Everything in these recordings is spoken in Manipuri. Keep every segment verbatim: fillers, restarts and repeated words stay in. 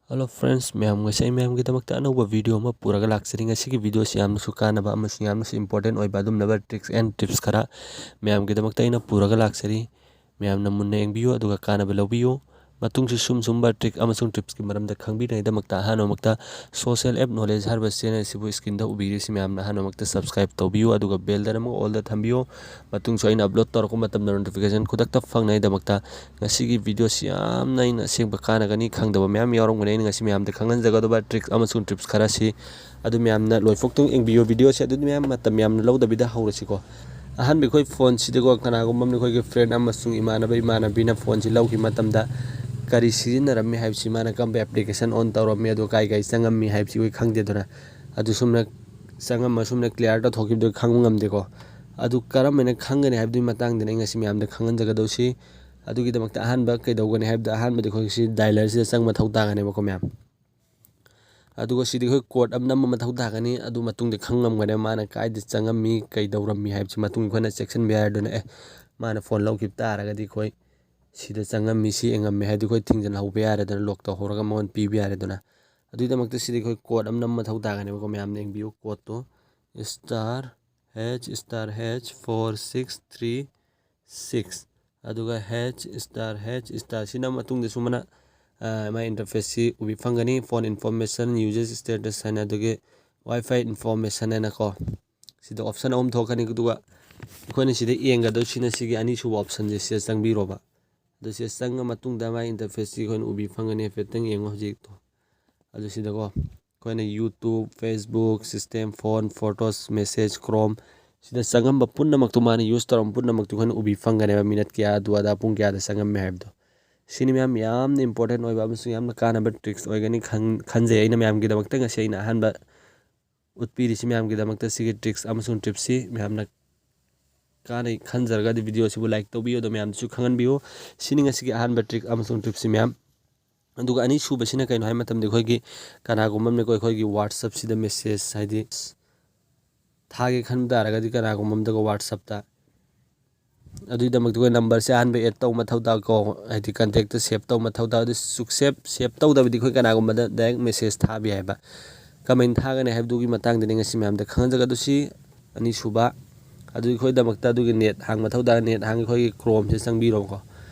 Hello friends, ꯃꯌꯥꯝ, ꯉꯁꯤ ꯑꯩ ꯃꯌꯥꯝꯒꯤꯗꯃꯛꯇ ꯑꯅꯧꯕ video ꯑꯃ ꯄꯨꯔꯒ ꯂꯥꯛꯆꯔꯤ꯫ ꯉꯁꯤꯒꯤ videoꯁꯤ ꯌꯥꯝꯅꯁꯨ ꯀꯥꯟꯅꯕ ꯑꯃꯁꯨꯡ ꯌꯥꯝꯅꯁꯨ important ꯑꯣꯏꯕ ꯑꯗꯨꯝꯂꯕ tricks and tips ꯈꯔ ꯃꯌꯥꯝꯒꯤꯗꯃꯛꯇ ꯑꯩꯅ ꯄꯨꯔꯒ ꯂꯥꯛꯆꯔꯤ꯫ ꯃꯌꯥꯝꯅ ꯃꯨꯟꯅ ꯌꯦꯡꯕꯤꯌꯨ ꯑꯗꯨꯒ ꯀꯥꯟꯅꯕ ꯂꯧꯕꯤꯌꯨ꯫ ꯃꯇꯨꯡꯁꯨ ꯁꯨꯝ ꯁꯨꯝꯕ trick ꯑꯃꯁꯨꯡ tipsꯀꯤ ꯃꯔꯝꯗ ꯈꯪꯕꯤꯅꯉꯩꯗꯃꯛꯇ ꯑꯍꯥꯟꯕꯃꯛꯇ Social App Knowledge ꯍꯥꯏꯔꯤꯕ channel ꯑꯁꯤꯕꯨ screenꯗ ꯎꯕꯤꯔꯤꯁꯤ ꯃꯌꯥꯝꯅ ꯑꯍꯥꯟꯕꯃꯛꯇ subscribe ꯇꯧꯕꯤꯌꯨ ꯑꯗꯨꯒ bell ꯗ ꯅꯝꯃꯒ all ꯗ ꯊꯝꯕꯤꯌꯨ꯫ ꯃꯇꯨꯡꯁꯨ ꯑꯩꯅ upload ꯇꯧꯔꯛꯄ ꯃꯇꯝꯗ notification ꯈꯨꯗꯛꯇ ꯐꯪꯅꯉꯩꯗꯃꯛꯇ ꯉꯁꯤꯒꯤ videoꯁꯤ ꯌꯥꯝꯅ ꯑꯩꯅ ꯑꯁꯦꯡꯕ ꯀꯥꯟꯅꯒꯅꯤ, ꯈꯪꯗꯕ ꯃꯌꯥꯝ ꯌꯥꯎꯔꯝꯒꯅꯤ꯫ ꯑꯩꯅ ꯉꯁꯤ ꯃꯌꯥꯝꯗ ꯈꯪꯍꯟꯖꯒꯗꯕ trick ꯑꯃꯁꯨꯡ tips ꯈꯔꯁꯤ ꯑꯗꯨ ꯃꯌꯥꯝꯅ ꯂꯣꯏꯐꯥꯎꯇꯪ ꯌꯦꯡꯕꯤꯌꯨ꯫ Videoꯁꯤ ꯑꯗꯨꯗꯤ ꯃꯌꯥꯝ ꯃꯇꯝ ꯌꯥꯝꯅ ꯂꯧꯗꯕꯤꯗ ꯍꯧꯔꯁꯤꯀꯣ꯫ ꯑꯍꯥꯟꯕ ꯑꯩꯈꯣꯏ phoneꯁꯤꯗꯀꯣ ꯀꯅꯥꯒꯨꯝꯕ ꯑꯃꯅ ꯑꯩꯈꯣꯏꯒꯤ friend ꯑꯃꯁꯨꯡ ꯏꯃꯥꯟꯅꯕ ꯏꯃꯥꯟꯅꯕꯤꯅ phoneꯁꯤ ꯂꯧꯈꯤꯕ ꯃꯇꯝꯗ ꯀꯔꯤ ꯁꯤꯖꯤꯟꯅꯔꯝꯃꯤ ꯍꯥꯏꯕꯁꯤ, ꯃꯥꯅ ꯀꯔꯝꯕ application on ꯇꯧꯔꯝꯃꯤ, ꯑꯗꯨ ꯀꯥꯏ ꯀꯥꯏ ꯆꯪꯉꯝꯃꯤ ꯍꯥꯏꯕꯁꯤ ꯑꯩꯈꯣꯏ ꯈꯪꯗꯦꯗꯅ꯫ ꯑꯗꯨ ꯁꯨꯝꯅ ꯆꯪꯉꯝꯃ ꯁꯨꯝꯅ clear ꯇꯧꯊꯣꯛꯈꯤꯕꯗꯣ ꯈꯪꯕ ꯉꯝꯗꯦꯀꯣ꯫ ꯑꯗꯨ ꯀꯔꯝ ꯍꯥꯏꯅ ꯈꯪꯒꯅꯤ ꯍꯥꯏꯕꯗꯨꯒꯤ ꯃꯇꯥꯡꯗꯅꯤ ꯑꯩ ꯉꯁꯤ ꯃꯌꯥꯝꯗ ꯈꯪꯍꯟꯖꯒꯗꯧꯁꯤ꯫ ꯑꯗꯨꯒꯤꯗꯃꯛꯇ ꯑꯍꯥꯟꯕ ꯀꯩꯗꯧꯒꯅꯤ ꯍꯥꯏꯕꯗ, ꯑꯍꯥꯟꯕꯗ ꯑꯩꯈꯣꯏ ꯁꯤ dialerꯁꯤꯗ ꯆꯪꯕ ꯃꯊꯧ ꯇꯥꯒꯅꯦꯕꯀꯣ ꯃꯌꯥꯝ꯫ ꯑꯗꯨꯒ ꯁꯤꯗꯤ ꯑꯩꯈꯣꯏ code ꯑꯃ ꯅꯝꯕ ꯃꯊꯧ ꯇꯥꯒꯅꯤ꯫ ꯑꯗꯨ ꯃꯇꯨꯡꯗ ꯈꯪꯂꯝꯒꯅꯤ ꯃꯥꯅ ꯀꯥꯏꯗ ꯆꯪꯉꯝꯃꯤ, ꯀꯩꯗꯧꯔꯝꯃꯤ ꯍꯥꯏꯕꯁꯤ ꯃꯇꯨꯡ ꯑꯩꯈꯣꯏꯅ ꯆꯦꯛꯁꯤꯟꯕ ꯌꯥꯏ꯫ ꯑꯗꯨꯅ ꯑꯦ, ꯃꯥꯅ phone ꯂꯧꯈꯤꯕ ꯇꯥꯔꯒꯗꯤ ꯑꯩꯈꯣꯏ ꯁꯤꯗ ꯆꯪꯉꯝꯃꯤ, ꯁꯤ ꯌꯦꯡꯉꯝꯃꯤ ꯍꯥꯏꯗꯤ ꯑꯩꯈꯣꯏ ꯊꯤꯡꯖꯤꯜꯍꯧꯕ ꯌꯥꯔꯦꯗꯅ, lock ꯇꯧꯍꯧꯔꯒ ꯃꯉꯣꯟꯗ ꯄꯤꯕ ꯌꯥꯔꯦꯗꯅ꯫ ꯑꯗꯨꯒꯤꯗꯃꯛꯇ ꯁꯤꯗꯤ ꯑꯩꯈꯣꯏ code ꯑꯃ ꯅꯝꯕ ꯃꯊꯧ ꯇꯥꯒꯅꯦꯕꯀꯣ꯫ ꯃꯌꯥꯝꯅ ꯌꯦꯡꯕꯤꯌꯨ codeꯇꯣ, star H star H four six three six, ꯑꯗꯨꯒ H star H star ꯁꯤꯅ ꯃꯇꯨꯡꯗꯁꯨ ꯃꯅ, ꯑ, ꯃꯥꯏ interfaceꯁꯤ ꯎꯕꯤ ꯐꯪꯒꯅꯤ꯫ Phone information, usage status ꯍꯥꯏꯅ, ꯑꯗꯨꯒꯤ Wi-Fi information ꯍꯥꯏꯅꯀꯣ꯫ ꯁꯤꯗ option ꯑꯍꯨꯝ ꯊꯣꯛꯀꯅꯤ꯫ ꯑꯗꯨꯒ ꯑꯩꯈꯣꯏꯅ ꯁꯤꯗ ꯌꯦꯡꯒꯗꯧꯁꯤꯅ ꯁꯤꯒꯤ ꯑꯅꯤꯁꯨꯕ optionꯁꯦ ꯁꯤꯗ ꯆꯪꯕꯤꯔꯣꯕ꯫ ꯑꯗꯨ ꯁꯤꯗ ꯆꯪꯉ ꯃꯇꯨꯡꯗ ꯃꯥꯏ interfaceꯁꯤ ꯑꯩꯈꯣꯏꯅ ꯎꯕꯤ ꯐꯪꯒꯅꯤ꯫ ꯍꯥꯏꯐꯦꯠꯇꯪ ꯌꯦꯡꯉꯣ ꯍꯧꯖꯤꯛꯇꯣ꯫ ꯑꯗꯨ ꯁꯤꯗꯀꯣ ꯑꯩꯈꯣꯏꯅ YouTube, Facebook, system, phone, photos, message, Chrome, ꯁꯤꯗ ꯆꯪꯉꯝꯕ ꯄꯨꯝꯅꯃꯛꯇꯨ, ꯃꯥꯅ use ꯇꯧꯔꯝꯕ ꯄꯨꯝꯅꯃꯛꯇꯨ ꯑꯩꯈꯣꯏꯅ ꯎꯕꯤ ꯐꯪꯒꯅꯦꯕ, minute ꯀꯌꯥ, ꯑꯗꯨ ꯑꯗꯥ ꯄꯨꯡ ꯀꯌꯥꯗ ꯆꯪꯉꯝꯃꯦ ꯍꯥꯏꯕꯗꯣ꯫ ꯁꯤꯅꯤ ꯃꯌꯥꯝ ꯌꯥꯝꯅ important ꯑꯣꯏꯕ ꯑꯃꯁꯨꯡ ꯌꯥꯝꯅ ꯀꯥꯟꯅꯕ tricks ꯑꯣꯏꯒꯅꯤ ꯈꯟ-, ꯈꯟꯖꯩ ꯑꯩꯅ ꯃꯌꯥꯝꯒꯤꯗꯃꯛꯇ꯫ ꯉꯁꯤ ꯑꯩꯅ ꯑꯍꯥꯟꯕ ꯎꯠꯄꯤꯔꯤꯁꯤ ꯃꯌꯥꯝꯒꯤꯗꯃꯛꯇ ꯁꯤꯒꯤ tricks ꯑꯃꯁꯨꯡ tipsꯁꯤ ꯃꯌꯥꯝꯅ ꯀꯥꯟꯅꯩ ꯈꯟꯖꯔꯒꯗꯤ videoꯁꯤꯕꯨ like ꯇꯧꯕꯤꯌꯨ, ꯑꯗꯣ ꯃꯌꯥꯝꯗꯁꯨ ꯈꯪꯍꯟꯕꯤꯌꯨ꯫ ꯁꯤꯅꯤ ꯉꯁꯤꯒꯤ ꯑꯍꯥꯟꯕ trick ꯑꯃꯁꯨꯡ tipsꯁꯤ ꯃꯌꯥꯝ꯫ ꯑꯗꯨꯒ ꯑꯅꯤꯁꯨꯕꯁꯤꯅ ꯀꯩꯅꯣ ꯍꯥꯏꯕ ꯃꯇꯝꯗ, ꯑꯩꯈꯣꯏꯒꯤ ꯀꯅꯥꯒꯨꯝꯕ ꯑꯃꯅ ꯑꯩꯈꯣꯏ, ꯑꯩꯈꯣꯏꯒꯤ WhatsAppꯁꯤꯗ message ꯍꯥꯏꯗꯤ ꯊꯥꯒꯦ ꯈꯟꯕ ꯇꯥꯔꯒꯗꯤ, ꯀꯅꯥꯒꯨꯝꯕ ꯑꯃꯗꯒ WhatsAppꯇ ꯑꯗꯨꯒꯤꯗꯃꯛꯇ ꯑꯩꯈꯣꯏ ꯅꯝꯕꯔꯁꯦ ꯑꯍꯥꯟꯕ ꯑꯦꯗ ꯇꯧꯕ ꯃꯊꯧ ꯇꯥꯀꯣ, ꯍꯥꯏꯗꯤ ꯀꯟꯇꯦꯛꯇ ꯁꯦꯞ ꯇꯧꯕ ꯃꯊꯧ ꯇꯥ꯫ ꯑꯗꯨ ꯁꯨꯛꯁꯦꯞ ꯁꯦꯞ ꯇꯧꯗꯕꯗꯤ ꯑꯩꯈꯣꯏ ꯀꯅꯥꯒꯨꯝꯕꯗ ꯗꯥꯏꯔꯦꯛ ꯃꯦꯁꯦꯖ ꯊꯥꯕ ꯌꯥꯏꯕ꯫ ꯀꯃꯥꯏꯅ ꯊꯥꯒꯅꯤ ꯍꯥꯏꯕꯗꯨꯒꯤ ꯃꯇꯥꯡꯗꯅꯤ ꯉꯁꯤ ꯃꯌꯥꯝꯗ ꯈꯪꯍꯟꯖꯒꯗꯣꯏꯁꯤ꯫ ꯑꯅꯤꯁꯨꯕ, ꯑꯗꯨ ꯑꯩꯈꯣꯏꯗꯃꯛꯇ ꯑꯗꯨꯒꯤ ꯅꯦꯠ ꯍꯥꯡꯕ ꯃꯊꯧ ꯇꯥ꯫ ꯅꯦꯠ ꯍꯥꯡ ꯑꯩꯈꯣꯏꯒꯤ ꯀ꯭ꯔꯣꯝꯁꯦ ꯆꯪꯕꯤꯔꯣꯀꯣ꯫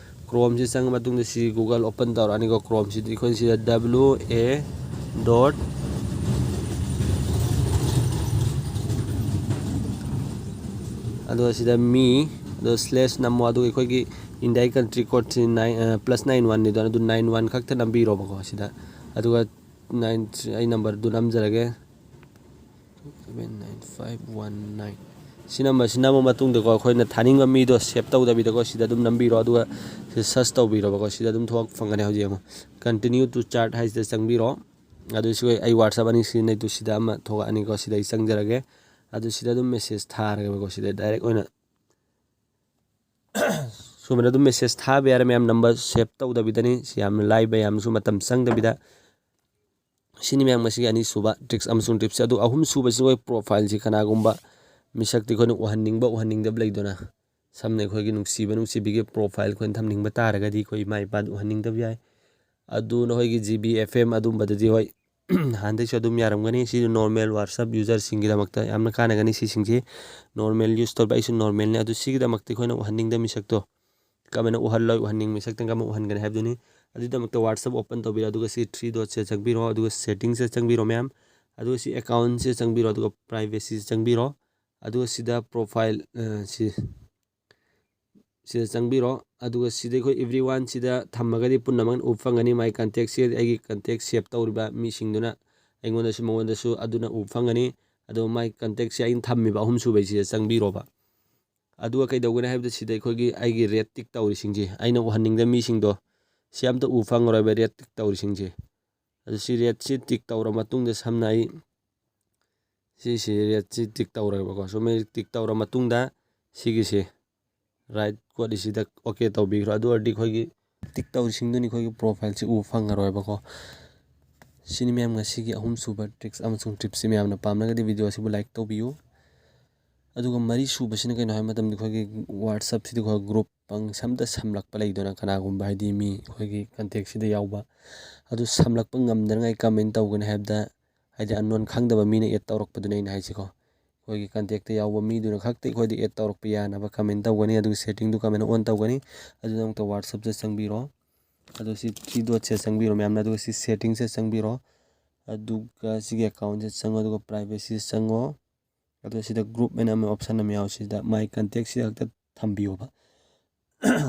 ꯀ꯭ꯔꯣꯝꯁꯦ ꯆꯪꯉ ꯃꯇꯨꯡꯗ ꯁꯤ ꯒꯨꯒꯜ ꯑꯣꯄꯟ ꯇꯧꯔꯛꯑꯅꯤꯀꯣ꯫ ꯀ꯭ꯔꯣꯝꯁꯤꯗꯤ ꯑꯩꯈꯣꯏ ꯁꯤꯗ W A dot, ꯑꯗꯣ ꯁꯤꯗ ꯃꯤ, ꯑꯗꯣ ꯁ꯭ꯂꯦꯁ ꯅꯝꯃꯣ꯫ ꯑꯗꯨꯒ ꯑꯩꯈꯣꯏꯒꯤ ꯏꯟꯗꯤꯌꯥꯒꯤ ꯀꯟꯇ꯭ꯔꯤ ꯀꯣꯗꯁꯤ ꯅꯥꯏꯟ, ꯑ, ꯄ꯭ꯂꯁ ꯅꯥꯏꯟ ꯋꯥꯟꯅꯤꯗꯣ, ꯑꯗꯨ ꯅꯥꯏꯟ ꯋꯥꯟ ꯈꯛꯇ ꯅꯝꯕꯤꯔꯣꯕꯀꯣ ꯁꯤꯗ꯫ ꯑꯗꯨꯒ ꯅꯥꯏꯟ ꯊ꯭ꯔꯤ, ꯑꯩ ꯅꯝꯕꯔꯗꯨ ꯅꯝꯖꯔꯒꯦ, seven nine five one nine꯫ ꯁꯤ ꯅꯝꯕꯔꯁꯤ ꯅꯝꯃ ꯃꯇꯨꯡꯗꯀꯣ, ꯑꯩꯈꯣꯏꯅ ꯊꯥꯅꯤꯡꯕ ꯃꯤꯗꯣ ꯁꯦꯞ ꯇꯧꯗꯕꯤꯗꯀꯣ, ꯁꯤꯗ ꯑꯗꯨꯝ ꯅꯝꯕꯤꯔꯣ꯫ ꯑꯗꯨꯒ ꯁꯤ ꯁꯔꯁ ꯇꯧꯕꯤꯔꯣꯕꯀꯣ꯫ ꯁꯤꯗ ꯑꯗꯨꯝ ꯊꯣꯛꯂꯛ ꯐꯪꯒꯅꯤ꯫ ꯍꯧꯖꯤꯛ ꯑꯃꯨꯛ continue to chat ꯍꯥꯏꯁꯤꯗ ꯆꯪꯕꯤꯔꯣ꯫ ꯑꯗꯨ ꯁꯤ ꯑꯩ WhatsApp ꯑꯅꯤ ꯁꯤꯖꯤꯟꯅꯩꯗꯨ, ꯁꯤꯗ ꯑꯃ ꯊꯣꯛꯂꯛꯑꯅꯤꯀꯣ꯫ ꯁꯤꯗ ꯑꯩ ꯆꯪꯖꯔꯒꯦ꯫ ꯑꯗꯨ ꯁꯤꯗ ꯑꯗꯨꯝ ꯃꯦꯁꯦꯖ ꯊꯥꯔꯒꯦꯕꯀꯣ꯫ ꯁꯤꯗ ꯗꯥꯏꯔꯦꯛ ꯑꯣꯏꯅ ꯁꯨꯃꯥꯏꯅ ꯑꯗꯨꯝ ꯃꯦꯁꯦꯖ ꯊꯥꯕ ꯌꯥꯔꯦ ꯃꯌꯥꯝ, ꯅꯝꯕꯔ ꯁꯦꯞ ꯇꯧꯗꯕꯤꯗꯅꯤ꯫ ꯁꯤ ꯌꯥꯝꯅ ꯂꯥꯏꯕ, ꯌꯥꯝꯅꯁꯨ ꯃꯇꯝ ꯆꯪꯗꯕꯤꯗ꯫ ꯁꯤꯅꯤ ꯃꯌꯥꯝ ꯉꯁꯤꯒꯤ ꯑꯅꯤꯁꯨꯕ ꯇ꯭ꯔꯤꯛꯁ ꯑꯃꯁꯨꯡ ꯇꯤꯞꯁꯦ꯫ ꯑꯗꯨ ꯑꯍꯨꯝꯁꯨꯕꯁꯤꯅ ꯑꯩꯈꯣꯏ ꯄ꯭ꯔꯣꯐꯥꯏꯜꯁꯤ ꯀꯅꯥꯒꯨꯝꯕ ꯃꯤꯁꯛꯇꯤ ꯑꯩꯈꯣꯏꯅ ꯎꯍꯟꯅꯤꯡꯕ ꯎꯍꯟꯅꯤꯡꯗꯕ ꯂꯩꯗꯅ꯫ ꯁꯝꯅ ꯑꯩꯈꯣꯏꯒꯤ ꯅꯨꯡꯁꯤꯕ ꯅꯨꯡꯁꯤꯕꯤꯒꯤ ꯄ꯭ꯔꯣꯐꯥꯏꯜ ꯑꯩꯈꯣꯏꯅ ꯊꯝꯅꯤꯡꯕ ꯇꯥꯔꯒꯗꯤ ꯑꯩꯈꯣꯏ ꯏꯃꯥ ꯏꯄꯥꯗ ꯎꯍꯟꯅꯤꯡꯗꯕ ꯌꯥꯏ꯫ ꯑꯗꯨ ꯅꯈꯣꯏꯒꯤ G B F M ꯑꯗꯨꯝꯕꯗꯗꯤ ꯍꯣꯏ ꯍꯥꯟꯅꯗꯩꯁꯨ ꯑꯗꯨꯝ ꯌꯥꯔꯝꯒꯅꯤ꯫ ꯁꯤꯁꯨ ꯅꯣꯔꯃꯦꯜ WhatsApp ꯌꯨꯖꯔꯁꯤꯡꯒꯤꯗꯃꯛꯇ ꯌꯥꯝꯅ ꯀꯥꯟꯅꯒꯅꯤ꯫ ꯁꯤꯁꯤꯡꯁꯤ ꯅꯣꯔꯃꯦꯜ ꯌꯨꯁ ꯇꯧꯕ, ꯑꯩꯁꯨ ꯅꯣꯔꯃꯦꯜꯅꯤ꯫ ꯑꯗꯨ ꯁꯤꯒꯤꯗꯃꯛꯇ ꯑꯩꯈꯣꯏꯅ ꯎꯍꯟꯅꯤꯡꯗꯕ ꯃꯤꯁꯛꯇꯣ ꯀꯃꯥꯏꯅ ꯎꯍꯜꯂꯣꯏ, ꯎꯍꯟꯅꯤꯡꯕ ꯃꯤꯁꯛꯇ ꯀꯃꯥꯏꯅ ꯎꯍꯟꯒꯅꯤ ꯍꯥꯏꯕꯗꯨꯅꯤ꯫ ꯑꯗꯨꯒꯤꯗꯃꯛꯇ WhatsApp ꯑꯣꯄꯟ ꯇꯧꯕꯤꯔꯣ, ꯑꯗꯨꯒ ꯁꯤ ꯊ꯭ꯔꯤ ꯗꯣꯠꯁꯦ ꯆꯪꯕꯤꯔꯣ, ꯑꯗꯨꯒ ꯁꯦꯇꯤꯡꯁꯦ ꯆꯪꯕꯤꯔꯣ ꯃꯌꯥꯝ꯫ ꯑꯗꯨꯒ ꯁꯤ ꯑꯦꯀꯥꯎꯟꯁꯦ ꯆꯪꯕꯤꯔꯣ, ꯑꯗꯨꯒ ꯄ꯭ꯔꯥꯏꯚꯦꯁꯤꯁꯦ ꯆꯪꯕꯤꯔꯣ꯫ ꯑꯗꯨꯒ ꯁꯤꯗ ꯄ꯭ꯔꯣꯐꯥꯏꯜ, ꯑ, ꯁꯤ, ꯁꯤꯗ ꯆꯪꯕꯤꯔꯣ꯫ ꯑꯗꯨꯒ ꯁꯤꯗ ꯑꯩꯈꯣꯏ ꯏꯕ꯭ꯔꯤ ꯋꯥꯟꯁꯤꯗ ꯊꯝꯃꯒꯗꯤ ꯄꯨꯝꯅꯃꯛꯅ ꯎꯕ ꯐꯪꯒꯅꯤ꯫ ꯃꯥꯏ ꯀꯟꯇꯦꯛꯁꯦ ꯑꯩꯒꯤ ꯀꯟꯇꯦꯛ ꯁꯦꯞ ꯇꯧꯔꯤꯕ ꯃꯤꯁꯤꯡꯗꯨꯅ ꯑꯩꯉꯣꯟꯗꯁꯨ ꯃꯉꯣꯟꯗꯁꯨ ꯑꯗꯨꯅ ꯎꯕ ꯐꯪꯒꯅꯤ꯫ ꯑꯗꯣ ꯃꯥꯏ ꯀꯟꯇꯦꯛꯁꯦ ꯑꯩꯅ ꯊꯝꯃꯤꯕ ꯑꯍꯨꯝꯁꯨꯕꯩꯁꯤꯗ ꯆꯪꯕꯤꯔꯣꯕ꯫ ꯑꯗꯨꯒ ꯀꯩꯗꯧꯒꯅꯤ ꯍꯥꯏꯕꯗ ꯁꯤꯗ ꯑꯩꯈꯣꯏꯒꯤ ꯑꯩꯒꯤ ꯔꯦꯠ ꯇꯤꯛ ꯇꯧꯔꯤꯁꯤꯡꯁꯦ, ꯑꯩꯅ ꯎꯍꯟꯅꯤꯡꯗꯕ ꯃꯤꯁꯤꯡꯗꯣ, ꯁꯤ ꯑꯝꯇ ꯎ ꯐꯪꯉꯔꯣꯏꯕ, ꯔꯦꯠ ꯇꯤꯛ ꯇꯧꯔꯤꯁꯤꯡꯁꯦ꯫ ꯑꯗꯨ ꯁꯤ ꯔꯦꯠꯁꯤ ꯇꯤꯛ ꯇꯧꯔ ꯃꯇꯨꯡꯗ ꯁꯝꯅ ꯑꯩ ꯁꯤꯁꯤ ꯔꯦꯠꯁꯤ ꯇꯤꯛ ꯇꯧꯔꯦꯕꯀꯣ꯫ ꯁꯨꯃꯥꯏꯅ ꯇꯤꯛ ꯇꯧꯔ ꯃꯇꯨꯡꯗ ꯁꯤꯒꯤꯁꯦ ꯔꯥꯏꯠ ꯀꯣꯠ ꯑꯁꯤꯗ ꯑꯣꯀꯦ ꯇꯧꯕꯤꯈ꯭ꯔꯣ꯫ ꯑꯗꯨ ꯑꯣꯏꯔꯗꯤ ꯑꯩꯈꯣꯏꯒꯤ ꯇꯤꯛ ꯇꯧꯔꯤꯁꯤꯡꯗꯨꯅꯤ ꯑꯩꯈꯣꯏꯒꯤ ꯄ꯭ꯔꯣꯐꯥꯏꯜꯁꯤ ꯎꯕ ꯐꯪꯉꯔꯣꯏꯕꯀꯣ꯫ ꯁꯤꯅꯤ ꯃꯌꯥꯝ ꯉꯁꯤꯒꯤ ꯑꯍꯨꯝꯁꯨꯕ ꯇ꯭ꯔꯤꯛꯁ ꯑꯃꯁꯨꯡ ꯇꯤꯞꯁꯁꯤ꯫ ꯃꯌꯥꯝꯅ ꯄꯥꯝꯂꯒꯗꯤ ꯚꯤꯗꯤꯑꯣ ꯑꯁꯤꯕꯨ ꯂꯥꯏꯛ ꯇꯧꯕꯤꯌꯨ꯫ ꯑꯗꯨꯒ ꯃꯔꯤ ꯁꯨꯕꯁꯤꯅ ꯀꯩꯅꯣ ꯍꯥꯏꯕ ꯃꯇꯝꯗ ꯑꯩꯈꯣꯏꯒꯤ WhatsApp-ꯁꯤꯗ ꯑꯩꯈꯣꯏ group ꯄꯪꯁꯝꯗ ꯁꯝꯂꯛꯄ ꯂꯩꯗꯅ, ꯀꯅꯥꯒꯨꯝꯕ ꯍꯥꯏꯗꯤ ꯃꯤ ꯑꯩꯈꯣꯏꯒꯤ contact-ꯁꯤꯗ ꯌꯥꯎꯕ, ꯑꯗꯨ ꯁꯝꯂꯛꯄ ꯉꯝꯗꯅꯉꯥꯏ comment ꯇꯧꯒꯅꯤ ꯍꯥꯏꯕꯗ, ꯍꯥꯏꯗꯤ unknown, ꯈꯪꯗꯕ ꯃꯤꯅ add ꯇꯧꯔꯛꯄꯗꯨꯅꯦ ꯑꯩꯅ ꯍꯥꯏꯁꯤꯀꯣ꯫ ꯑꯩꯈꯣꯏꯒꯤ contact-ꯇ ꯌꯥꯎꯕ ꯃꯤꯗꯨꯅ ꯈꯛꯇ ꯑꯩꯈꯣꯏꯗ add ꯇꯧꯔꯛꯄ ꯌꯥꯅꯕ comment ꯇꯧꯒꯅꯤ, ꯑꯗꯨꯒ setting-ꯗꯨ ꯀꯃꯥꯏꯅ on ꯇꯧꯒꯅꯤ, ꯑꯗꯨꯗꯃꯛꯇ WhatsApp-ꯇ ꯆꯪꯕꯤꯔꯣ꯫ ꯑꯗꯣ ꯁꯤ three dot-ꯁꯦ ꯆꯪꯕꯤꯔꯣ ꯃꯌꯥꯝꯅ, ꯑꯗꯨꯒ ꯁꯤ setting-ꯁꯦ ꯆꯪꯕꯤꯔꯣ, ꯑꯗꯨꯒ ꯁꯤꯒꯤ account-ꯁꯦ ꯆꯪꯉꯣ, ꯑꯗꯨꯒ privacy-ꯁꯦ ꯆꯪꯉꯣ꯫ ꯑꯗꯣ ꯁꯤꯗ group ꯑꯅ ꯑꯃ option ꯑꯃ ꯌꯥꯎꯋꯦ, ꯁꯤꯗ my contact-ꯁꯤꯗ ꯈꯛꯇ ꯊꯝꯕꯤꯌꯣꯕ꯫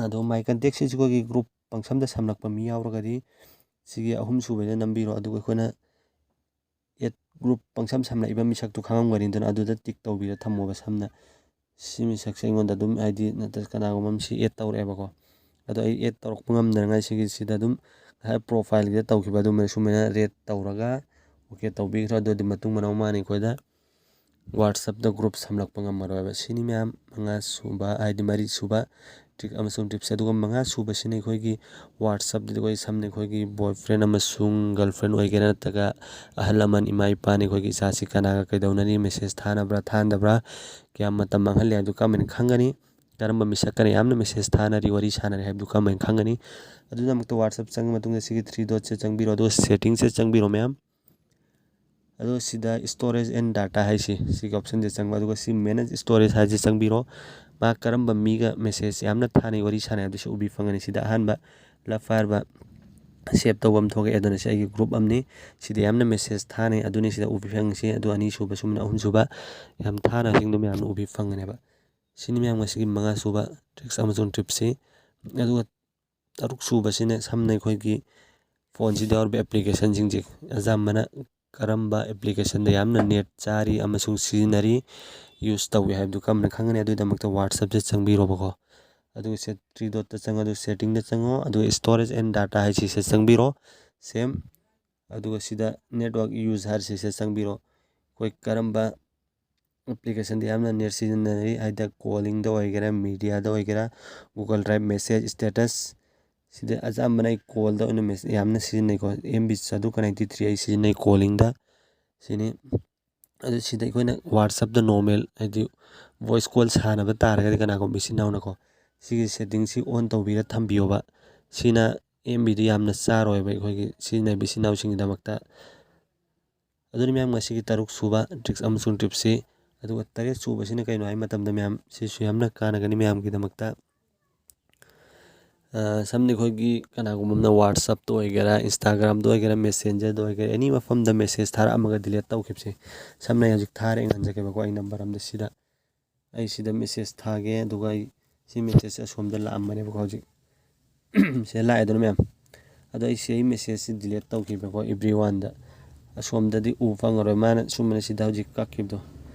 ꯑꯗꯣ my contact-ꯁꯤꯁꯨ ꯑꯩꯈꯣꯏꯒꯤ group ꯄꯪꯁꯝꯗ ꯁꯝꯂꯛꯄ ꯃꯤ ꯌꯥꯎꯔꯒꯗꯤ ꯁꯤꯒꯤ ꯑꯍꯨꯝ ꯁꯨꯕꯁꯤꯗ ꯅꯝꯕꯤꯔꯣ, ꯑꯗꯨꯒ ꯑꯩꯈꯣꯏꯅ add group ꯄꯪꯁꯝ ꯁꯝꯂꯛꯏꯕ ꯃꯤꯁꯛꯇꯨ ꯈꯪꯉꯝꯒꯅꯤꯗꯅ, ꯑꯗꯨꯗ tick ꯇꯧꯕꯤꯔ ꯊꯝꯃꯣꯕ ꯁꯝꯅ꯫ ꯁꯤ ꯃꯤꯁꯛꯁꯦ ꯑꯩꯉꯣꯟꯗ ꯑꯗꯨꯝ, ꯍꯥꯏꯗꯤ ꯅꯠꯇ꯭ꯔꯒ ꯀꯅꯥꯒꯨꯝꯕ ꯑꯃ ꯁꯤ add ꯇꯧꯔꯛꯑꯦꯕꯀꯣ, ꯑꯗꯣ ꯑꯩ add ꯇꯧꯔꯛꯄ ꯉꯝꯗꯅꯉꯥꯏ ꯁꯤꯒꯤ ꯁꯤꯗ ꯑꯗꯨꯝ ꯉꯁꯥꯏ profile-ꯒꯤꯗ ꯇꯧꯈꯤꯕ ꯑꯗꯨꯃꯥꯏꯅ ꯁꯨꯃꯥꯏꯅ red ꯇꯧꯔꯒ OK ꯇꯧꯕꯤꯈ꯭ꯔꯣ꯫ ꯑꯗꯨꯗꯤ ꯃꯇꯨꯡ ꯃꯅꯥꯎ ꯃꯥꯅ ꯑꯩꯈꯣꯏꯗ WhatsApp-ꯇ group ꯁꯝꯂꯛꯄ ꯉꯝꯃꯔꯣꯏꯕ꯫ ꯁꯤꯅꯤ ꯃꯌꯥꯝ, ꯃꯉꯥ ꯁꯨꯕ, ꯍꯥꯏꯗꯤ ꯃꯔꯤ ꯁꯨꯕ trick ꯑꯃꯁꯨꯡ tips꯫ ꯑꯗꯨꯒ ꯃꯉꯥ ꯁꯨꯕꯁꯤꯅ ꯑꯩꯈꯣꯏꯒꯤ WhatsApp-ꯇꯗꯤ ꯑꯩꯈꯣꯏ ꯁꯝꯅ ꯑꯩꯈꯣꯏꯒꯤ boyfriend ꯑꯃꯁꯨꯡ girlfriend ꯑꯣꯏꯒꯦꯔꯥ, ꯅꯠꯇ꯭ꯔꯒ ꯑꯍꯜ ꯂꯃꯟ, ꯏꯃꯥ ꯏꯄꯥꯅ ꯑꯩꯈꯣꯏꯒꯤ ꯏꯆꯥꯁꯤ ꯀꯅꯥꯒ ꯀꯩꯗꯧꯅꯔꯤ, message ꯊꯥꯅꯕ꯭ꯔꯥ ꯊꯥꯅꯗꯕ꯭ꯔꯥ, ꯀꯌꯥꯝ ꯃꯇꯝ ꯃꯥꯡꯍꯜꯂꯤ ꯍꯥꯏꯕꯗꯨ ꯀꯔꯝꯍꯥꯏꯅ ꯈꯪꯒꯅꯤ? ꯀꯔꯝꯕ ꯃꯤꯁꯛꯀꯅ ꯌꯥꯝꯅ message ꯊꯥꯅꯔꯤ, ꯋꯥꯔꯤ ꯁꯥꯟꯅꯔꯤ ꯍꯥꯏꯕꯗꯨ ꯀꯔꯝꯍꯥꯏꯅ ꯈꯪꯒꯅꯤ? ꯑꯗꯨꯒꯤꯗꯃꯛꯇ WhatsApp ꯆꯪꯉ ꯃꯇꯨꯡꯗ ꯁꯤꯒꯤ three dot-ꯁꯦ ꯆꯪꯕꯤꯔꯣ, ꯑꯗꯨꯒ setting-ꯁꯦ ꯆꯪꯕꯤꯔꯣ ꯃꯌꯥꯝ꯫ ꯑꯗꯣ ꯁꯤꯗ storage and data ꯍꯥꯏꯁꯤ, ꯁꯤꯒꯤ option-ꯁꯦ ꯆꯪꯕ, ꯑꯗꯨꯒ ꯁꯤ manage storage ꯍꯥꯏꯁꯤ ꯆꯪꯕꯤꯔꯣ꯫ ꯃꯥ ꯀꯔꯝꯕ ꯃꯤꯒ message ꯌꯥꯝꯅ ꯊꯥꯅꯩ, ꯋꯥꯔꯤ ꯁꯥꯟꯅꯩ ꯍꯥꯏꯕꯗꯨꯁꯨ ꯎꯕꯤ ꯐꯪꯒꯅꯤ꯫ ꯁꯤꯗ ꯑꯍꯥꯟꯕ love ꯍꯥꯏꯔꯕ save ꯇꯧꯕ ꯑꯃ ꯊꯣꯛꯑꯦ, ꯑꯗꯨꯅ ꯁꯤ ꯑꯩꯒꯤ group ꯑꯃꯅꯤ꯫ ꯁꯤꯗ ꯌꯥꯝꯅ message ꯊꯥꯅꯩ, ꯑꯗꯨꯅꯤ ꯁꯤꯗ ꯎꯕꯤ ꯐꯪꯉꯤꯁꯤ꯫ ꯑꯗꯨ ꯑꯅꯤꯁꯨꯕ, ꯁꯨꯝꯅ ꯑꯍꯨꯝꯁꯨꯕ ꯌꯥꯝ ꯊꯥꯅꯁꯤꯡꯗꯨ ꯃꯌꯥꯝꯅ ꯎꯕꯤ ꯐꯪꯒꯅꯦꯕ꯫ ꯁꯤꯅꯤ ꯃꯌꯥꯝ ꯉꯁꯤꯒꯤ ꯃꯉꯥ ꯁꯨꯕ tricks ꯑꯃꯁꯨꯡ tips-ꯁꯤ꯫ ꯑꯗꯨꯒ ꯇꯔꯨꯛ ꯁꯨꯕꯁꯤꯅ ꯁꯝꯅ ꯑꯩꯈꯣꯏꯒꯤ phone-ꯁꯤꯗ ꯌꯥꯎꯔꯤꯕ application-ꯁꯤꯡꯁꯦ ꯑꯌꯥꯝꯕꯅ ꯀꯔꯝꯕ application-ꯗ ꯌꯥꯝꯅ net ꯆꯥꯔꯤ ꯑꯃꯁꯨꯡ ꯁꯤꯖꯤꯟꯅꯔꯤ, use ꯇꯧꯏ ꯍꯥꯏꯕꯗꯨ ꯀꯔꯝꯅ ꯈꯪꯒꯅꯤ? ꯑꯗꯨꯒꯤꯗꯃꯛꯇ WhatsApp-ꯁꯦ ꯆꯪꯕꯤꯔꯣꯕꯀꯣ꯫ ꯑꯗꯨꯒ ꯁꯤ three dot-ꯇ ꯆꯪꯉ ꯑꯗꯨ setting-ꯗ ꯆꯪꯉꯣ, ꯑꯗꯨꯒ storage and data ꯍꯥꯏꯁꯤꯁꯦ ꯆꯪꯕꯤꯔꯣ꯫ Same꯫ ꯑꯗꯨꯒ ꯁꯤꯗ network use ꯍꯥꯏꯔꯤꯁꯤꯁꯦ ꯆꯪꯕꯤꯔꯣ꯫ ꯑꯩꯈꯣꯏ ꯀꯔꯝꯕ application-ꯗ ꯌꯥꯝꯅ net ꯁꯤꯖꯤꯟꯅꯔꯤ ꯍꯥꯏꯗꯤ calling-ꯗ ꯑꯣꯏꯒꯦꯔꯥ, media-ꯗ ꯑꯣꯏꯒꯦꯔꯥ, Google Drive, message, status, ꯁꯤꯗ ꯑꯌꯥꯝꯕꯅ ꯑꯩ call-ꯗ ꯑꯣꯏꯅ message ꯌꯥꯝꯅ ꯁꯤꯖꯤꯟꯅꯩꯀꯣ꯫ M B ꯆꯥꯇ꯭ꯔꯨꯛꯀ ninety three ꯑꯩ ꯁꯤꯖꯤꯟꯅꯩ calling-ꯗ꯫ ꯁꯤꯅꯤ꯫ ꯑꯗꯨ ꯁꯤꯗ ꯑꯩꯈꯣꯏꯅ WhatsApp-ꯇ normal, ꯍꯥꯏꯗꯤ voice call ꯁꯥꯟꯅꯕ ꯇꯥꯔꯒꯗꯤ, ꯀꯅꯥꯒꯨꯝꯕ ꯏꯆꯤꯟ ꯏꯅꯥꯎꯅꯀꯣ, ꯁꯤꯒꯤ setting-ꯁꯤ on ꯇꯧꯕꯤꯔ ꯊꯝꯕꯤꯌꯣꯕ꯫ ꯁꯤꯅ ꯑꯦꯝ ꯕꯤꯗꯨ ꯌꯥꯝꯅ ꯆꯥꯔꯣꯏꯕ ꯑꯩꯈꯣꯏꯒꯤ ꯁꯤꯖꯤꯟꯅꯕ ꯏꯆꯤꯟ ꯏꯅꯥꯎꯁꯤꯡꯒꯤꯗꯃꯛꯇ꯫ ꯑꯗꯨꯅ ꯃꯌꯥꯝ, ꯉꯁꯤꯒꯤ ꯇꯔꯨꯛ ꯁꯨꯕ trick ꯑꯃꯁꯨꯡ trip-ꯁꯤ꯫ ꯑꯗꯨꯒ ꯇꯔꯦꯠ ꯁꯨꯕꯁꯤꯅ ꯀꯩꯅꯣ ꯍꯥꯏꯕ ꯃꯇꯝꯗ, ꯃꯌꯥꯝ, ꯁꯤꯁꯨ ꯌꯥꯝꯅ ꯀꯥꯟꯅꯒꯅꯤ ꯃꯌꯥꯝꯒꯤꯗꯃꯛꯇ꯫ ꯑ, ꯁꯝꯅ ꯑꯩꯈꯣꯏꯒꯤ ꯀꯅꯥꯒꯨꯝꯕ ꯑꯃꯅ WhatsApp-ꯇ ꯑꯣꯏꯒꯦꯔꯥ, Instagram-ꯗ ꯑꯣꯏꯒꯦꯔꯥ, Messenger-ꯗ ꯑꯣꯏꯒꯦꯔꯥ, any ꯃꯐꯝꯗ message ꯊꯥꯔꯛꯑꯝꯃꯒ delete ꯇꯧꯈꯤꯕꯁꯦ, ꯁꯝꯅ ꯑꯩ ꯍꯧꯖꯤꯛ ꯊꯥꯔꯦ, ꯉꯟꯖꯒꯦꯕꯀꯣ, ꯑꯩ number ꯑꯃꯗ ꯁꯤꯗ, ꯑꯩ ꯁꯤꯗ message ꯊꯥꯒꯦ, ꯑꯗꯨꯒ ꯑꯩ ꯁꯤ message-ꯁꯦ ꯑꯁꯣꯝꯗ ꯂꯥꯛꯑꯝꯕꯅꯦꯕꯀꯣ ꯍꯧꯖꯤꯛ꯫ ꯁꯤꯗ ꯂꯥꯛꯑꯦꯗꯅ ꯃꯌꯥꯝ꯫ ꯑꯗꯣ ꯑꯩ ꯁꯤ, ꯑꯩ message-ꯁꯤ delete ꯇꯧꯈꯤꯕꯀꯣ, everyone-ꯗ꯫ ꯑꯁꯣꯝꯗꯗꯤ ꯎꯕ ꯐꯪꯉꯔꯣꯏ, ꯃꯥꯅ ꯁꯨꯝꯕꯅ ꯁꯤꯗ ꯍꯧꯖꯤꯛ ꯀꯛꯈꯤꯕꯗꯣ꯫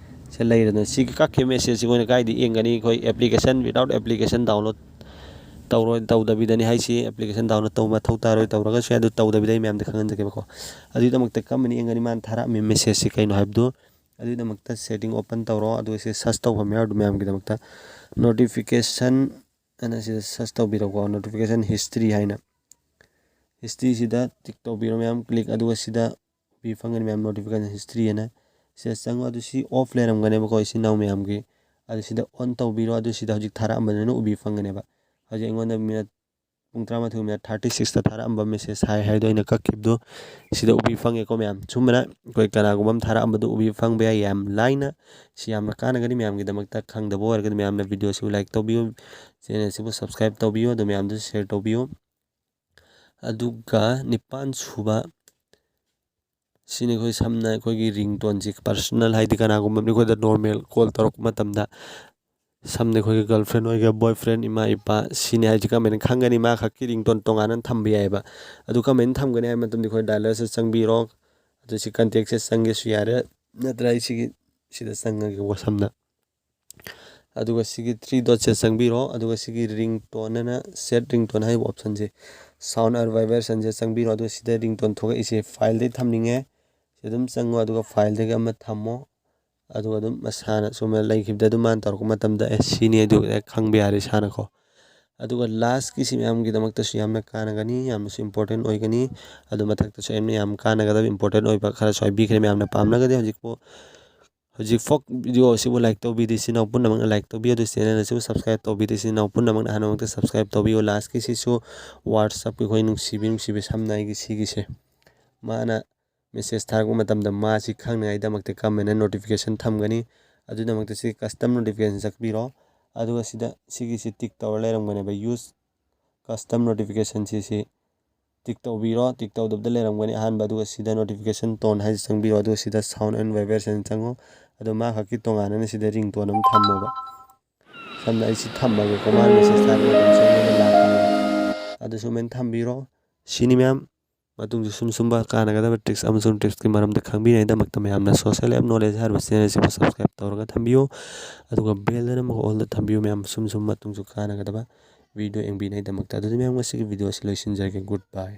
ꯁꯤ ꯂꯩꯔꯦꯗꯅ, ꯁꯤꯒꯤ ꯀꯛꯈꯤꯕ message-ꯁꯤ ꯑꯩꯈꯣꯏꯅ ꯀꯥꯏꯗ ꯌꯦꯡꯒꯅꯤ? ꯑꯩꯈꯣꯏ application, without application download ꯇꯧꯔꯣꯏ, ꯇꯧꯗꯕꯤꯗꯅꯤ ꯍꯥꯏꯁꯤ꯫ Application download ꯇꯧꯕ ꯃꯊꯧ ꯇꯥꯔꯣꯏ, ꯇꯧꯔꯒꯁꯨ ꯌꯥꯏ, ꯑꯗꯨ ꯇꯧꯗꯕꯤꯗ ꯑꯩ ꯃꯌꯥꯝꯗ ꯈꯪꯍꯟꯖꯒꯦꯕꯀꯣ꯫ ꯑꯗꯨꯒꯤꯗꯃꯛꯇ ꯀꯔꯝꯕꯅ ꯌꯦꯡꯒꯅꯤ? ꯃꯥꯅ ꯊꯥꯔꯛꯑꯝꯃꯤ message-ꯁꯤ ꯀꯩꯅꯣ ꯍꯥꯏꯕꯗꯨ꯫ ꯑꯗꯨꯒꯤꯗꯃꯛꯇ setting open ꯇꯧꯔꯣ, ꯑꯗꯨꯒ ꯁꯤ search ꯇꯧꯐꯝ ꯌꯥꯎꯔꯗꯨ ꯃꯌꯥꯝꯒꯤꯗꯃꯛꯇ notification ꯑꯅ ꯁꯤꯗ search ꯇꯧꯕꯤꯔꯣꯀꯣ, notification history ꯍꯥꯏꯅ꯫ History-ꯁꯤꯗ tick ꯇꯧꯕꯤꯔꯣ ꯃꯌꯥꯝ, click, ꯑꯗꯨꯒ ꯁꯤꯗ ꯎꯕꯤ ꯐꯪꯒꯅꯤ ꯃꯌꯥꯝ, notification history ꯍꯥꯏꯅ꯫ ꯁꯤꯗ ꯆꯪꯉꯣ, ꯑꯗꯨ ꯁꯤ off ꯂꯩꯔꯝꯒꯅꯦꯕꯀꯣ ꯏꯆꯤꯟ ꯏꯅꯥꯎ ꯃꯌꯥꯝꯒꯤ꯫ ꯑꯗꯨ ꯁꯤꯗ on ꯇꯧꯕꯤꯔꯣ, ꯑꯗꯨ ꯁꯤꯗ ꯍꯧꯖꯤꯛ ꯊꯥꯔꯛꯑꯝꯕꯗꯨꯅ ꯎꯕꯤ ꯐꯪꯒꯅꯦꯕ꯫ ꯍꯧꯖꯤꯛ ꯑꯩꯉꯣꯟꯗ minute, ꯄꯨꯡ ꯇꯔꯥꯃꯥꯊꯣꯏ minute thirty six-ꯇ ꯊꯥꯔꯛꯑꯝꯕ message ꯍꯥꯏ ꯍꯥꯏꯗꯣ ꯑꯩꯅ ꯀꯛꯈꯤꯕꯗꯣ ꯁꯤꯗ ꯎꯕꯤ ꯐꯪꯉꯦꯀꯣ ꯃꯌꯥꯝ꯫ ꯁꯨꯝꯕꯅ ꯑꯩꯈꯣꯏ ꯀꯅꯥꯒꯨꯝꯕ ꯑꯃ ꯊꯥꯔꯛꯑꯝꯕꯗꯣ ꯎꯕꯤ ꯐꯪꯕ ꯌꯥꯏ ꯌꯥꯝ ꯂꯥꯏꯅ꯫ ꯁꯤ ꯌꯥꯝꯅ ꯀꯥꯟꯅꯒꯅꯤ ꯃꯌꯥꯝꯒꯤꯗꯃꯛꯇ꯫ ꯈꯪꯗꯕ ꯑꯣꯏꯔꯒꯗꯤ ꯃꯌꯥꯝꯅ video-ꯁꯤꯕꯨ like ꯇꯧꯕꯤꯌꯨ, channel-ꯁꯤꯕꯨ subscribe ꯇꯧꯕꯤꯌꯨ, ꯑꯗꯨ ꯃꯌꯥꯝꯗꯨ share ꯇꯧꯕꯤꯌꯨ꯫ ꯑꯗꯨꯒ ꯅꯤꯄꯥꯟ ꯁꯨꯕ ꯁꯤꯅꯤ ꯑꯩꯈꯣꯏ ꯁꯝꯅ ꯑꯩꯈꯣꯏꯒꯤ ringtone-ꯁꯤ personal, ꯍꯥꯏꯗꯤ ꯀꯅꯥꯒꯨꯝꯕ ꯑꯃꯅ ꯑꯩꯈꯣꯏꯗ normal call ꯇꯧꯔꯛꯄ ꯃꯇꯝꯗ, ꯁꯝꯅ ꯑꯩꯈꯣꯏꯒꯤ girlfriend ꯑꯣꯏꯒꯦꯔꯥ, boyfriend, ꯏꯃꯥ ꯏꯄꯥ, ꯁꯤꯅꯤ ꯍꯥꯏꯁꯤ ꯀꯃꯥꯏꯅ ꯈꯪꯒꯅꯤ? ꯃꯥ ꯈꯛꯀꯤ ringtone ꯇꯣꯉꯥꯟꯅ ꯊꯝꯕ ꯌꯥꯏꯑꯕ꯫ ꯑꯗꯨ ꯀꯃꯥꯏꯅ ꯊꯝꯒꯅꯤ ꯍꯥꯏꯕ ꯃꯇꯝꯗ ꯑꯩꯈꯣꯏ dialer-ꯁꯦ ꯆꯪꯕꯤꯔꯣ, ꯑꯗꯨ ꯁꯤ contact-ꯁꯦ ꯆꯪꯒꯦꯁꯨ ꯌꯥꯔꯦ, ꯅꯠꯇ꯭ꯔꯒ ꯑꯩ ꯁꯤꯒꯤ, ꯁꯤꯗ ꯆꯪꯉꯒꯦꯀꯣ ꯁꯝꯅ꯫ ꯑꯗꯨꯒ ꯁꯤꯒꯤ three dot-ꯁꯦ ꯆꯪꯕꯤꯔꯣ, ꯑꯗꯨꯒ ꯁꯤꯒꯤ ringtone ꯑꯅ set ringtone ꯍꯥꯏꯕ option-ꯁꯦ, sound or vibration-ꯁꯦ ꯆꯪꯕꯤꯔꯣ꯫ ꯑꯗꯨꯒ ꯁꯤꯗ ringtone ꯊꯣꯛꯂꯛꯏꯁꯦ file-ꯗꯒꯤ ꯊꯝꯅꯤꯡꯉꯦ, ꯁꯤ ꯑꯗꯨꯝ ꯆꯪꯉꯣ, ꯑꯗꯨꯒ file-ꯗꯒꯤ ꯑꯃ ꯊꯝꯃꯣ꯫ ꯑꯗꯨꯒ ꯑꯗꯨꯝ ꯃꯁꯥꯅ ꯁꯨꯝ ꯂꯩꯈꯤꯕꯗ ꯑꯗꯨꯝ ꯃꯥꯅ ꯇꯧꯔꯛꯄ ꯃꯇꯝꯗ, "ꯑꯦ, ꯁꯤꯅꯤ" ꯑꯗꯨ ꯍꯦꯛ ꯈꯪꯕ ꯌꯥꯔꯦ ꯏꯁꯥꯅꯀꯣ꯫ ꯑꯗꯨꯒ last-ꯀꯤꯁꯤ ꯃꯌꯥꯝꯒꯤꯗꯃꯛꯇꯁꯨ ꯌꯥꯝꯅ ꯀꯥꯟꯅꯒꯅꯤ, ꯌꯥꯝꯅꯁꯨ important ꯑꯣꯏꯒꯅꯤ꯫ ꯑꯗꯨ ꯃꯊꯛꯇꯁꯨ ꯑꯩꯅ ꯌꯥꯝ ꯀꯥꯟꯅꯒꯗꯕ, important ꯑꯣꯏꯕ ꯈꯔꯁꯨ ꯍꯥꯏꯕꯤꯈ꯭ꯔꯦ꯫ ꯃꯌꯥꯝꯅ ꯄꯥꯝꯂꯒꯗꯤ ꯍꯧꯖꯤꯛꯄꯨ ꯍꯧꯖꯤꯛ ꯐꯥꯎ ꯚꯤꯗꯤꯑꯣ ꯑꯁꯤꯕꯨ ꯂꯥꯏꯛ ꯇꯧꯕꯤꯗꯦ ꯏꯆꯤꯟ ꯏꯅꯥꯎ ꯄꯨꯝꯅꯃꯛꯅ, ꯂꯥꯏꯛ ꯇꯧꯕꯤꯌꯨ꯫ ꯑꯗꯨ ꯆꯦꯅꯦꯜ ꯑꯁꯤꯕꯨ ꯁꯕꯁꯀ꯭ꯔꯥꯏꯕ ꯇꯧꯕꯤꯗꯦ ꯏꯆꯤꯟ ꯏꯅꯥꯎ ꯄꯨꯝꯅꯃꯛꯅ, ꯑꯍꯥꯟꯕꯃꯛꯇ ꯁꯕꯁꯀ꯭ꯔꯥꯏꯕ ꯇꯧꯕꯤꯌꯨ꯫ ꯂꯥꯁꯀꯤꯁꯤꯁꯨ ꯋꯥꯠꯁꯑꯞꯀꯤ ꯑꯩꯈꯣꯏ ꯅꯨꯡꯁꯤꯕꯤ ꯅꯨꯡꯁꯤꯕꯤ ꯁꯝꯅ ꯑꯩꯒꯤ ꯁꯤꯒꯤꯁꯦ, ꯃꯥꯅ ꯃꯦꯁꯦꯖ ꯊꯥꯔꯛꯄ ꯃꯇꯝꯗ ꯃꯥꯁꯤ ꯈꯪꯅꯉꯥꯏꯗꯃꯛꯇ ꯀꯃꯥꯏꯅ ꯅꯣꯇꯤꯐꯤꯀꯦꯁꯟ ꯊꯝꯒꯅꯤ? ꯑꯗꯨꯒꯤꯗꯃꯛꯇ ꯁꯤ ꯀꯁꯇꯝ ꯅꯣꯇꯤꯐꯤꯀꯦꯁꯟ ꯆꯠꯄꯤꯔꯣ꯫ ꯑꯗꯨꯒ ꯁꯤꯗ ꯁꯤꯒꯤꯁꯤ ꯇꯤꯛ ꯇꯧꯔ ꯂꯩꯔꯝꯒꯅꯦꯕ, ꯌꯨꯁ ꯀꯁꯇꯝ ꯅꯣꯇꯤꯐꯤꯀꯦꯁꯟꯁꯤ꯫ ꯁꯤ ꯇꯤꯛ ꯇꯧꯕꯤꯔꯣ꯫ ꯇꯤꯛ ꯇꯧꯗꯕꯗ ꯂꯩꯔꯝꯒꯅꯤ ꯑꯍꯥꯟꯕ꯫ ꯑꯗꯨꯒ ꯁꯤꯗ ꯅꯣꯇꯤꯐꯤꯀꯦꯁꯟ ꯇꯣꯟ ꯍꯥꯏꯁꯤ ꯆꯪꯕꯤꯔꯣ꯫ ꯑꯗꯨꯒ ꯁꯤꯗ ꯁꯥꯎꯟ ꯑꯦꯟ ꯚꯥꯏꯕ꯭ꯔꯦꯁꯟ ꯆꯪꯉꯣ꯫ ꯑꯗꯣ ꯃꯥ ꯈꯛꯀꯤ ꯇꯣꯉꯥꯟꯅ ꯁꯤꯗ ꯔꯤꯡꯇꯣꯟ ꯑꯃ ꯊꯝꯃꯣꯕ꯫ ꯁꯝꯅ ꯑꯩ ꯁꯤ ꯊꯝꯃꯒꯦꯀꯣ, ꯃꯥꯅ ꯃꯦꯁꯦꯖ ꯊꯥꯔꯛꯄ ꯃꯇꯝꯗ ꯑꯩꯉꯣꯟꯗ ꯂꯥꯛꯀꯅꯤ꯫ ꯑꯗꯨ ꯁꯨꯃꯥꯏꯅ ꯊꯝꯕꯤꯔꯣ꯫ ꯁꯤꯅꯤ ꯃꯌꯥꯝ꯫ ꯃꯇꯨꯡꯁꯨ ꯁꯨꯝ ꯁꯨꯝꯕ ꯀꯥꯟꯅꯒꯗꯕ ꯇ꯭ꯔꯤꯛꯁ ꯑꯃꯁꯨꯡ ꯇ꯭ꯔꯤꯛꯁꯀꯤ ꯃꯔꯝꯗ ꯈꯪꯕꯤꯅꯉꯥꯏꯗꯃꯛꯇ ꯃꯌꯥꯝꯅ ꯁꯣꯁꯦꯜ ꯑꯦꯞ ꯅꯣꯂꯦꯖ ꯍꯥꯏꯔꯤꯕ ꯆꯦꯅꯦꯜ ꯑꯁꯤꯕꯨ ꯁꯕꯁꯀ꯭ꯔꯥꯏꯕ ꯇꯧꯔꯒ ꯊꯝꯕꯤꯌꯨ꯫ ꯑꯗꯨꯒ ꯕꯦꯜꯗꯅ ꯑꯃꯨꯛ ꯑꯣꯜꯗ ꯊꯝꯕꯤꯌꯨ꯫ ꯃꯌꯥꯝ ꯁꯨꯝ ꯁꯨꯝ ꯃꯇꯨꯡꯁꯨ ꯀꯥꯟꯅꯒꯗꯕ ꯚꯤꯗꯤꯑꯣ ꯌꯦꯡꯕꯤꯅꯉꯥꯏꯗꯃꯛꯇ꯫ ꯑꯗꯨꯗꯤ ꯃꯌꯥꯝ ꯉꯁꯤꯒꯤ ꯚꯤꯗꯤꯑꯣ ꯑꯁꯤ ꯂꯣꯏꯁꯤꯟꯖꯔꯒꯦ꯫ ꯒꯨꯗ ꯕꯥꯏ꯫